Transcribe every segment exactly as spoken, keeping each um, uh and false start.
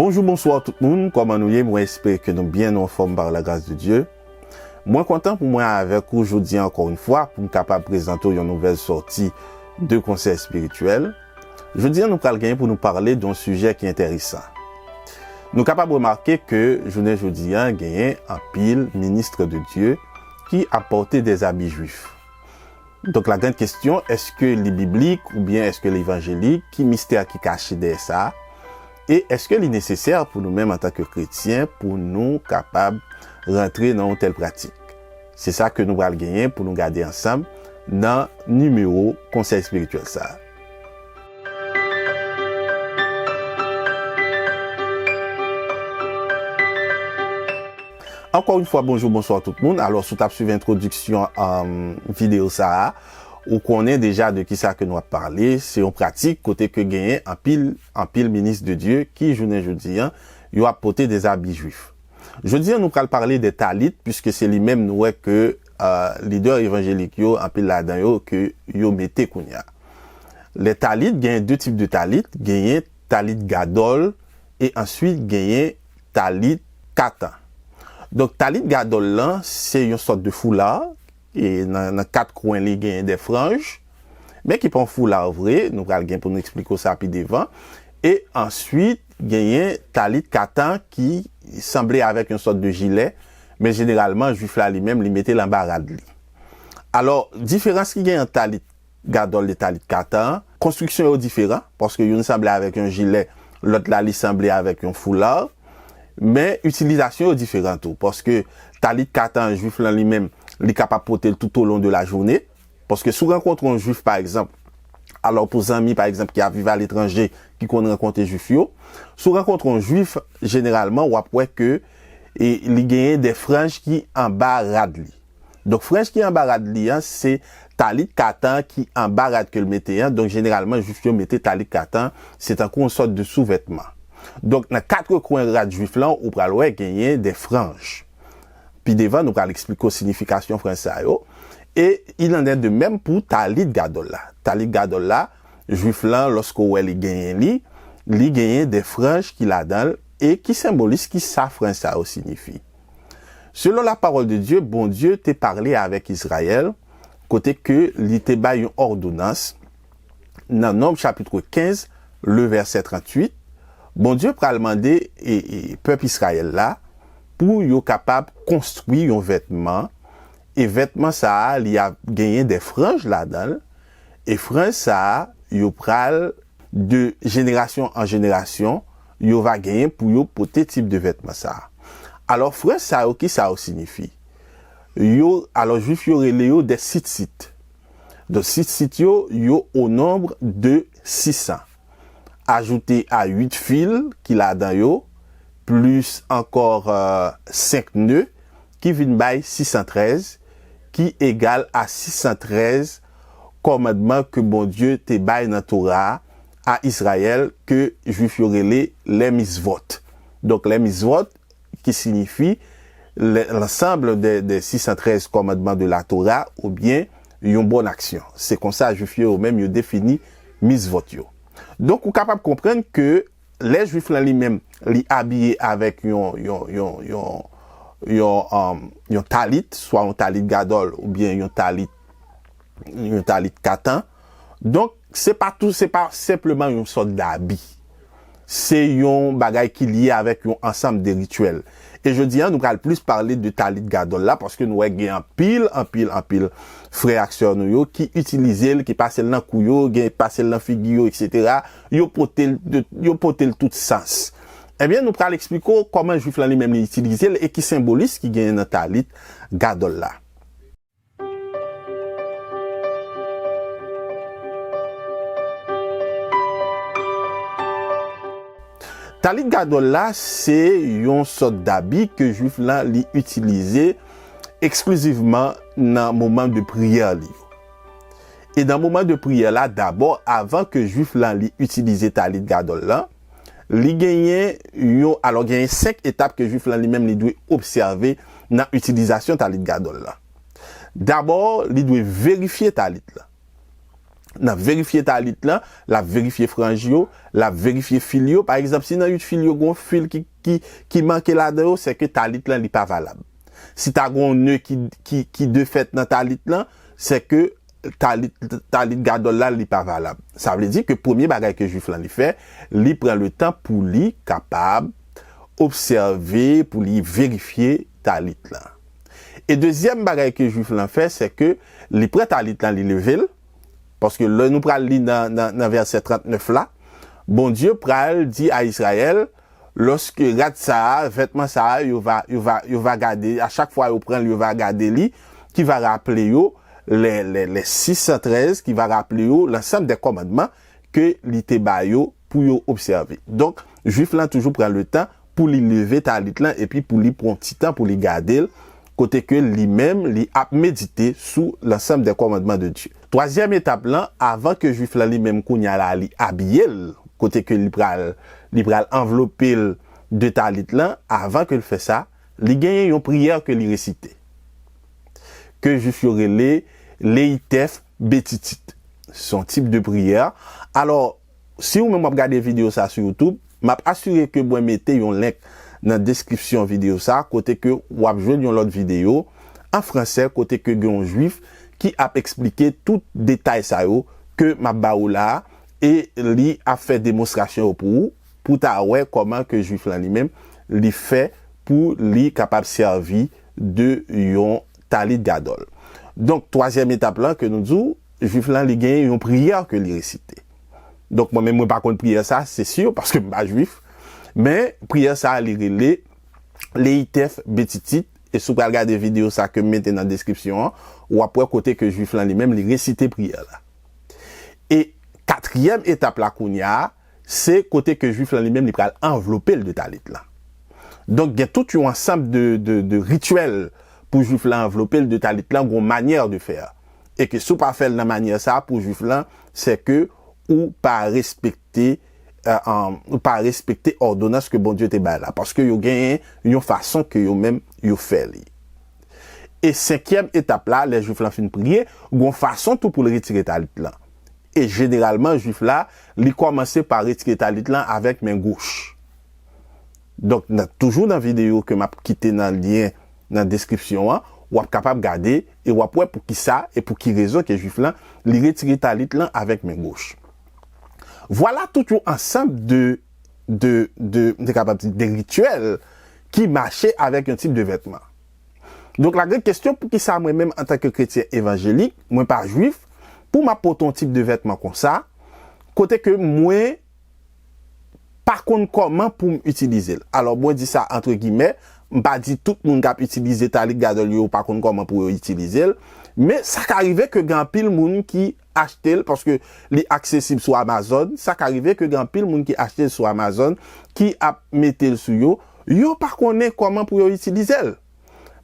Bonjou, bonswa tout moun, kòman nou ye? Mwen espere ke nou byen, nou anfòm par la grâce de Dieu. Mwen kontan pou mwen avèk ou jodi a ankò yon fwa pou m kapab prezante w yon nouvèl sòti de konsèy espirityèl. Jodi a nou pral genyen pou nou pale de yon sijè ki enteresan. Nou kapab remake ke jounen jodi a genyen anpil ministre de Dieu ki ap pòte des habits juifs. Donk, la grande question, èske li biblik oubyen èske li evanjelik? Ki mistè ki kache dèyè sa? E èske li nesesè pou nou menm antanke kretyen pou nou kapab rantre nan yon tèl pratik? Se sa ke nou pral genyen pou nou gade ansanm nan nimewo konsèy espirityèl sa a. Ankò yon fwa, bonjou, bonswa tout moun. Alò, si w t ap swiv entwodiksyon, um, videyo sa a, ou konnen deja de kisa ke nou ap pale. Se yon pratik kote ke genyen anpil, anpil minis de Dye ki, jounen jodi a, yo ap pote de zabi jwif. Jodi a, nou pral pale de talit, piske se li menm nou wè ke, uh, lidè evanjelik yo, anpil ladan yo, ke yo mete kounye a. Le talit, genyen de tip de talit, genyen talit gadòl e answit genyen talit katan. Donk, talit gadòl lan, se yon sòt de foula, e nan, nan kat kwen li genyen de franj, men ki pa yon foula vre, nou pral gen pou nou eksplike w sa pi devan. E answit, genyen talit katan ki sanble avèk yon sòt de jilè, men jeneralman, jwif la li menm, li mete l anba rad li. Alò, diferans ki genyen ant talit gadòl de talit katan an, konstriksyon yo diferan, paske youn sanble avèk yon jilè, lòt la li sanble avèk yon foula, men itilizasyon yo diferan tou, paske talit katan an, jwif lan li menm, li kapab pote l tout au long de la journée, paske si w rankontre yon jwif, pa egzanp, alò pou zanmi, pa egzanp, ki ap viv aletranje, ki konn rankontre jwif yo, si w rankontre yon jwif, jeneralman, w ap wè ke, e, li genyen de franj ki anba rad li. Donk, franj ki anba rad li an, se talit katan ki anba rad ke l mete an. Donk, jeneralman, jwif yo mete talit katan, se tankou yon sòt de souvètman. Donk, nan kat kwen rad jwif lan, ou pral wè genyen de franj. Pi devan, nou pral eksplike w siyifikasyon franj sa yo. E il en est de même pou talit gadòl la. Talit gadòl la, jwif lan, lòske w wè li genyen li, li genyen de franj ki ladan l e ki senbolis ki sa franj sa yo siyifi. Selon la parole de Dieu, Bondye te pale avèk Izrayèl, kote ke li te bay yon òdonans, nan Nonb chapit kenz, le vèsè tranntuit, Bondye pral mande e, e, pèp Izrayèl la pou yo kapab konstwi yon vètman, e vètman sa a, li ap genyen de franj ladan l, e franj sa a, yo pral de jenerasyon an jenerasyon, yo va genyen pou yo pote tip de vètman sa a. Alò, franj sa yo, ki sa yo siyifi? Yo, alò, jwif yo rele yo de tzitzit. Donk, tzitzit yo, yo o nonb de sis san. Ajoute a uit fil ki ladan yo, plis ankò, euh, senk ne, ki vin bay sis san trèz, ki egal a sis san trèz kòmandman ke Bondye te bay nan Tora a, a Izrayèl, ke jwif yo rele les mitzvot. Donk, les mitzvot, ki siyifi le, l'ensemble de, de sis san trèz kòmandman de la Tora, oubyen yon bòn aksyon. Se konsa jwif yo, yo menm, yo defini mitzvot yo. Donk, ou kapab konprann ke lè jwif lan li menm, li abiye avèk yon, yon, yon, yon, yon, um, yon talit, swa yon talit gadòl, oubyen yon talit, yon talit katan. Donk, se pa tou, se pa senpleman yon sòt dabi. Se yon bagay ki lye avèk yon ansanm de rityèl. E jodi a, nou pral plis pale de talit gadòl la, paske nou wè gen anpil, anpil, anpil frè ak sè nou yo ki itilize l, ki pase l nan kou yo, gen pase l nan figi yo, etsetera. Yo pote l de, yo pote l tout sans. Ebyen, nou pral eksplike w kòman jwif lan li menm li itilize l e ki senbolis ki genyen nan talit gadòl la. Talit gadòl la, se yon sòt dabi ke jwif lan li itilize eksklizivman nan moman de priyè li yo. E nan moman de priyè la, dabò, avan ke jwif lan li itilize talit gadòl lan, li genyen yon, alò, genyen senk etap ke jwif lan li menm li dwe obsève nan itilizasyon talit gadòl lan. Dabò, li dwe verifye talit lan. nan verifye talit lan, l ap verifye franj yo, l ap verifye fil yo. Pa egzanp, si nan uit fil yo, gen yon fil ki, ki, ki manke ladan yo, se ke talit lan li pa valab. Si ta gen yon ne ki, ki, ki defèt nan talit lan, se ke talit, talit gadòl la, li pa valab. Sa vle di ke premye bagay ke jwif lan li fè, li pran le tan pou li kapab obsève, pou li verifye talit lan. E dezyèm bagay ke jwif lan fè, se ke li pran talit lan, li leve l, paske lè nou pral li nan, nan, nan vèsè trannèf la, Bondye pral di a Izrayèl, lòske rad sa a, vètman sa a, yo va, yo va, yo va gade, a chak fwa yo pran l, yo va gade li, ki va raple yo les, les, les six cent treize, ki va raple yo l'ensemble des commandements ke li te ba yo pou yo obsève. Donk, jwif lan toujou pran le tan pou li leve talit lan epi pou li pran ti tan pou li gade l, kote ke li menm, li ap medite sou l'ensemble des commandements de Dieu. Twazyèm etap lan, avan ke jwif lan li menm kounye a la, li abiye l, kote ke li pral, li pral anvlope l de talit lan, avan ke l fè sa, li genyen yon priyè ke li resite. Ke jwif yo rele Leitèf Betitit. Se yon tip de priyè. Alò, si ou menm w ap gade videyo sa sou YouTube, m ap asire ke mwen mete yon link nan deskripsyon videyo sa, kote ke w ap jwenn yon lòt videyo an fransè, kote ke gen yon jwif ki ap eksplike tout detay sa yo ke m ap ba ou la a, e li ap fè demonstrasyon yo pou ou, pou ta wè kòman ke jwif lan li menm, li fè pou li kapab sèvi de yon talit gadòl. Donk, twazyèm etap lan ke nou di w, jwif lan li genyen yon priyè ke li resite. Donk, mwen menm, mwen pa konn priyè sa, se si, paske m pa jwif. Men, priyè sa, li rele Leitèf Betitit. E si w pral gade videyo sa ke m mete nan deskripsyon an, w ap wè kote ke jwif lan li menm, li resite priyè la. E katriyèm etap la kounye a, se kote ke jwif lan li menm, li pral anvlope l de talit lan. Donk, gen tout yon ansanm de, de, de rityèl pou jwif lan anvlope l de talit lan, gon manyè de fè. E ke si w pa fè l nan manyè sa a, pou jwif lan, se ke ou pa respekte, euh, um, ou pa respekte òdonans ke Bondye te bay la. Paske yo genyen yon fason ke yo menm yo fè li. E senkyèm etap la, lè jwif lan fin priye, gon fason tou pou l retire talit lan. E jeneralman, jwif la, li kòmanse pa retire talit lan avèk men goch. Donk, nan, toujou nan videyo ke m ap kite nan lyen nan deskripsyon an, w ap kapab gade e w ap wè pou ki sa e pou ki rezon ke jwif lan, li retire talit lan avèk men goch. Vwala tout yon ansanm de, de, de, m te kapab di, de rityèl ki mache avèk yon tip de vètman. Donk, la gen kesyon pou ki sa mwen menm antanke kretyen evanjelik, mwen pa jwif, pou m ap pote yon tip de vètman konsa, kote ke mwen pa konn kòman pou m itilize l. Alò, mwen di sa antre gimè, m pa di tout moun k ap itilize talit gadòl yo, yo pa konn kòman pou yo itilize l, men sa ka rive ke gen anpil moun ki achte l paske li aksesib sou Amazon, sa ka rive ke gen anpil moun ki achte l sou Amazon, ki ap mete l sou yo, yo pa konnen kòman pou yo itilize l.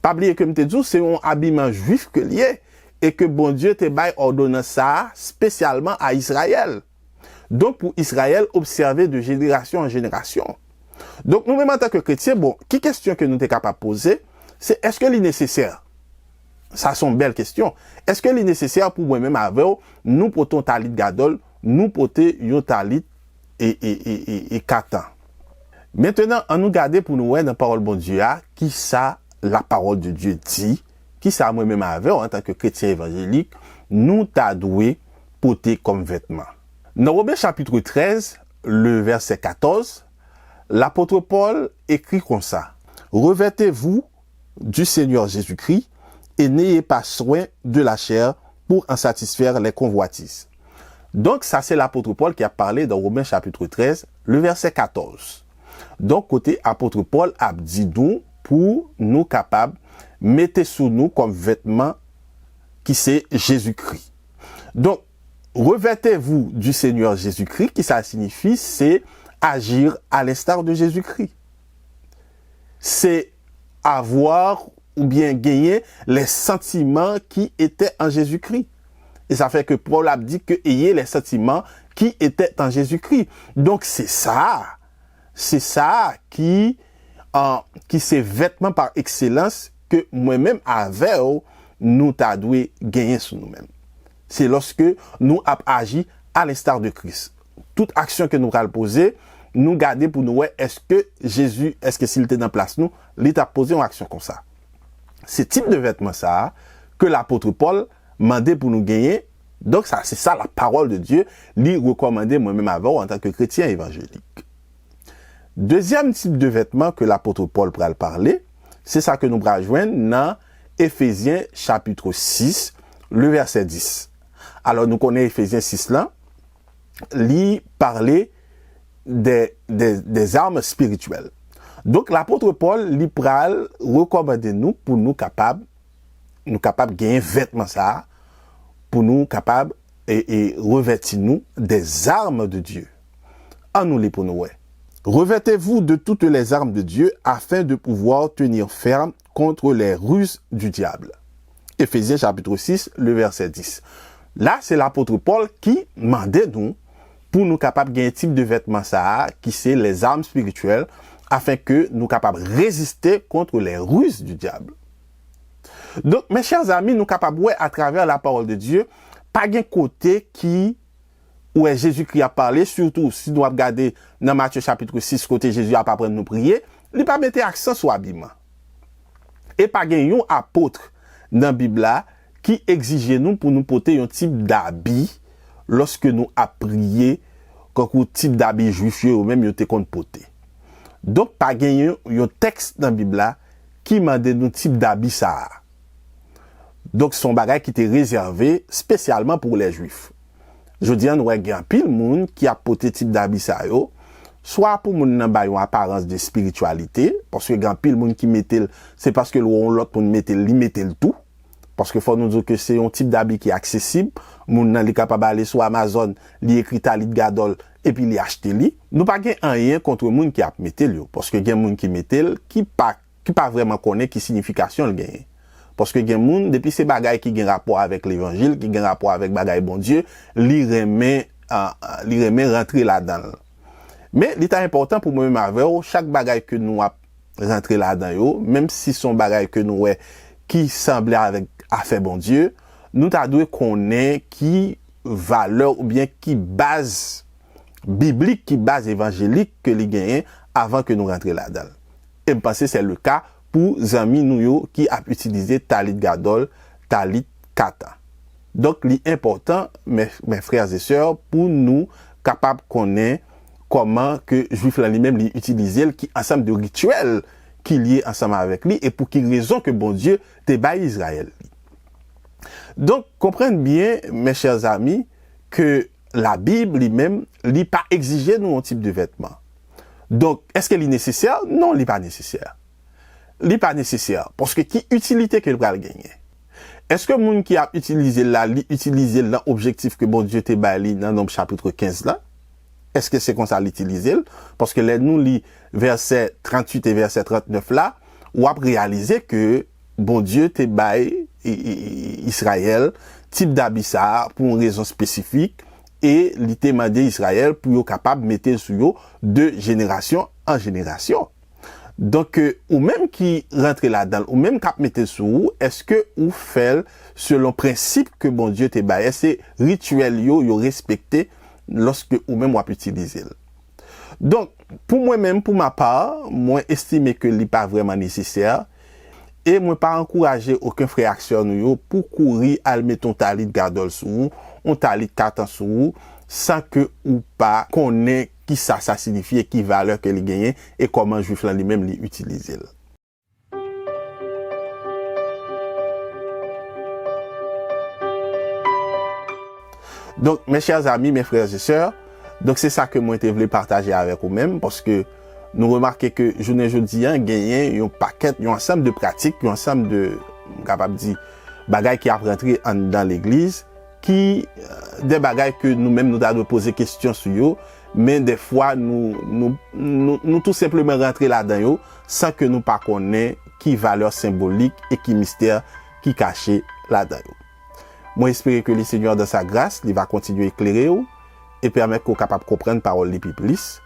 Pa bliye ke m te di w se yon abiman jwif ke l ye, e ke Bondye te bay òdonans sa a espesyalman a Izrayèl. Donk, pou Izrayèl obsève de jenerasyon an jenerasyon. Donk, nou menm antanke kretyen, bon, ki kesyon ke nou te kapab poze? Se èske li nesesè? Sa se yon bèl kesyon. Èske li nesesè pou mwen menm avè w, nou pote yon talit gadòl, nou pote yon talit e, e, e, e, e katan? Mentenan, ann nou gade pou nou wè nan pawòl Bondye a, ki sa la parole de Dieu dit, ki sa mwen menm avè w, antanke kretyen evanjelik, nou ta dwe pote kòm vètman. Nan Women chapit trèz, le vèsè katòz, lapot Pòl ekri konsa, Revêtez-vous du Seigneur Jésus-Christ et n'ayez pas soin de la chair pour en satisfaire les convoitises. Donk, sa se lapot Pòl ki ap pale nan Women chapit trèz, le vèsè katòz. Donk, kote apot Pòl ap di nou pou nou kapab mete sou nou kòm vètman ki se Jezikri. Donk, revêtez-vous du Seigneur Jésus-Christ, ki sa siyifi, se agir à l'instar de Jésus-Christ. Se avoir oubyen genyen les sentiments qui étaient en Jésus-Christ. E sa fè ke Pòl ap di ke ayez les sentiments qui étaient en Jésus-Christ. Donk, se sa, se sa ki, euh, ki se vètman pa ekselans ke mwen menm avè w, nou ta dwe genyen sou nou menm. Se lòske nou ap aji à l'instar de Christ. Tout aksyon ke nou pral poze, nou gade pou nou wè èske Jezi, èske si l te nan plas nou, li t ap poze yon aksyon konsa. Se tip de vètman sa a ke lapot Pòl mande pou nou genyen. Donk sa, se sa la parole de Dieu li rekòmande mwen menm avè w antanke kretyen evanjelik. Dezyèm tip de vètman ke lapot Pòl pral pale, se sa ke nou pral jwenn nan Efezyen chapit sis, le vèsè dis. Alò, nou konnen Efezyen sis lan, li pale de, de, des armes spirituelles. Donk, lapot Pòl, li pral rekòmande nou pou nou kapab, nou kapab genyen vètman sa a, pou nou kapab e, e revèti nou des armes de Dieu. Ann nou li pou nou wè. Revêtez-vous de toutes les armes de Dieu afin de pouvoir tenir ferme contre les ruses du diable. Éphésiens chapitre six, le verset dix. La, se lapot Pòl ki mande nou pou nou kapab gen tip de vètman sa a, ki se les armes spirituelles, afin ke nou kapab reziste contre les ruses du diable. Donk, mes chers amis, nou kapab wè atravè la parole de Dieu, pa gen kote ki ou wè Jezikri ap pale, sitou si nou ap gade nan Matye chapit sis kote Jezi ap aprann nou priye, li pa mete aksan sou abiman. E pa gen yon apot nan Bib la ki egzije nou pou nou pote yon tip dabi lòske nou ap priye, kankou tip dabi jwif yo, yo menm yo te konn pote. Donk, pa gen yon, yon tèks nan Bib la ki mande nou tip dabi sa a. Donk, se yon bagay ki te rezève espesyalman pou lè jwif. Jodi a, nou wè gen anpil moun ki ap pote tip dabi sa yo, swa pou moun nan bay yon aparans de espirityalite, paske gen anpil moun ki mete l, se paske l wè yon lòt moun mete l, li mete l tou. Paske fò nou di ke se yon tip dabi ki aksesib, moun nan li kapab ale sou Amazon, li ekri Talit Gadòl, epi li achte li. Nou pa gen anyen kont moun ki ap mete l yo, paske gen moun ki mete l, ki pa ki pa vrèman konnen ki siyifikasyon l genyen. Paske gen moun, depi se bagay ki gen rapò avèk levanjil, ki gen rapò avèk bagay Bondye, li renmen, ah, ah, li renmen rantre ladan l. Men, li ta enpòtan pou mwen menm avè w, chak bagay ke nou ap rantre ladan yo, menm si se yon bagay ke nou wè ki sanble avèk afè Bondye, nou ta dwe konnen ki valè oubyen ki baz biblik, ki baz evanjelik ke li genyen avan ke nou rantre ladan l. E m panse se le ka pou zanmi nou yo ki ap itilize Talit Gadòl, Talit Katan. Donk, li enpòtan, mes, mes frères et sœurs, pou nou kapab konnen kòman ke jwif lan li menm li itilize l, ki ansanm de rityèl ki lye ansanm avèk li, e pou ki rezon ke Bondye te bay Izrayèl li. Donk, konprann byen, mes chers amis, ke Labib, li menm, li pa egzije nou yon tip de vètman. Donk, èske li nesesè? Non, li pa nesesè. Li pa nesesè, paske ki itilite ke l pral genyen? Èske moun ki ap itilize l la, li itilize l nan objektif ke Bondye te bay li nan Nonb chapit kenz la? Èske se konsa li itilize l? Paske lè nou li vèsè tranntuit e vèsè trantnèf la, w ap reyalize ke Bondye te bay i, i, i, Izrayèl tip dabi sa a pou yon rezon espesifik, e li te mande Izrayèl pou yo kapab mete l sou yo de jenerasyon an jenerasyon. Donk, euh, ou menm ki rantre ladan l, ou menm k ap mete l sou ou, èske ou fè l selon prensip ke Bondye te bay? Èske rityèl yo, yo respekte lòske ou menm w ap itilize l? Donk, pou mwen menm, pou ma pa, mwen estime ke li pa vrèman nesesè, e mwen pa ankouraje okenn frè ak sè nou yo pou kouri al mete yon talit gadòl sou ou, yon talit katan sou ou, san ke ou pa konnen kisa sa siyifye, ki valè ke li genyen, e kòman jwif lan li menm li itilize l. Donk, mes chers amis, mes frères et sœurs, donk se sa ke mwen te vle pataje avèk ou menm, paske nou remake ke jounen jodi a, genyen yon pakèt, yon ansanm de pratik, yon ansanm de, m kapab di, bagay ki ap rantre anndan legliz, ki, euh, de bagay ke nou menm nou ta dwe poze kesyon sou yo, men dèfwa nou, nou, nou, nou tou senpleman rantre ladan yo san ke nou pa konnen ki valè senbolik e ki mistè ki kache ladan yo. Mwen espere ke le Seigneur dans sa grâce, li va kontinye eklere w e pèmèt ke w kapab konprann pawòl li pi plis.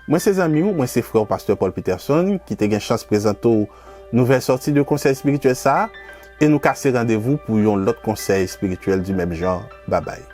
Mwen se zanmi w, mwen se frè w, pastè Paul Peterson, ki te gen chans prezante w nouvèl sòti de konsèy espirityèl sa a. E nou kase randevou pou yon lòt konsèy espirityèl di menm jan. Babay.